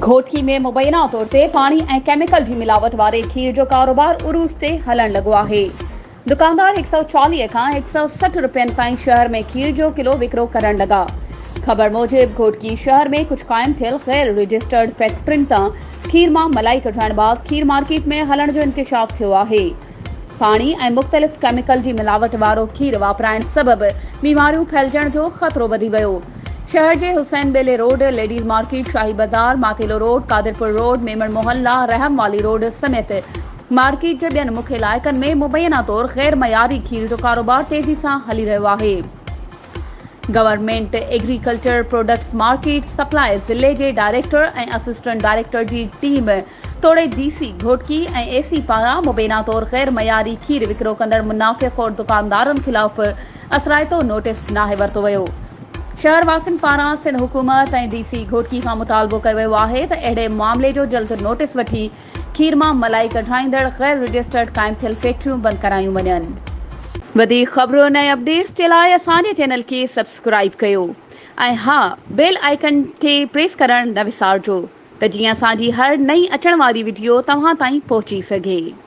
گهوٽڪي ۾ مبينا طور تي پاڻي ۽ ڪيميڪل جي ملاوٽ واري کير جو ڪاروبار عروج تي هلڻ لڳو آهي. دڪاندار 140 کان 160 رپين تائين شهر ۾ کير جو ڪلو وڪرو ڪرڻ لڳا. خبر موجب گهوٽڪي شهر ۾ ڪجهه قائم ٿيل غير رجسٽرڊ فيڪٽرين تان کير مان ملائي ڪڍرائڻ بعد کير مارڪيٽ ۾ هلڻ جو انڪشاف ٿيو آهي. پاڻي ۽ مختلف ڪيميڪل جي ملاوٽ وارو کير واپرائڻ سبب بيماريون ڦهلجڻ جو خطرو وڌي ويو. شهر جي Hussain Beli road, ladies market, Shahi Bazaar, Mathelo road, Qadirpur road, Memon Mohalla, Rahm Wali road سميت مارڪيٽ جي ٻين مک علائقن ۾ مبينا طور غير معياري کير جو ڪاروبار تيزي سان هلي رهيو آهي. Government agriculture products market supply ضلعي جي ڊائريڪٽر ۽ اسسٽنٽ ڊائريڪٽر جي ٽيم توڙي ڊي سي گهوٽڪي ۽ اي سي پاران مبينا طور غير معياري کير وڪرو ڪندڙ منافع خور دڪاندارن خلاف اثرائتو نوٽيس ناهي ورتو ويو. شهر واسين پاران سنڌ حڪومت ۽ ڊي سي گهوٽڪي کان مطالبو ڪيو ويو آهي ته اهڙي معاملي جو جلد نوٽيس وٺي کير مان ملائي ڪڍرائيندڙ غير رجسٽرڊ قائم ٿيل فيڪٽريون بند ڪرايون وڃن. وڌيڪ خبرن ۽ اپڊيٽس جي لاء اسان جي چينل کي سبسڪرائيب ڪيو ۽ ها بيل آئيڪن کي پريس ڪرڻ نه وسارجو. ته جيئن اسان جي هر نئين اچڻ واري وڊيو توهان تائين پهچي سگهي.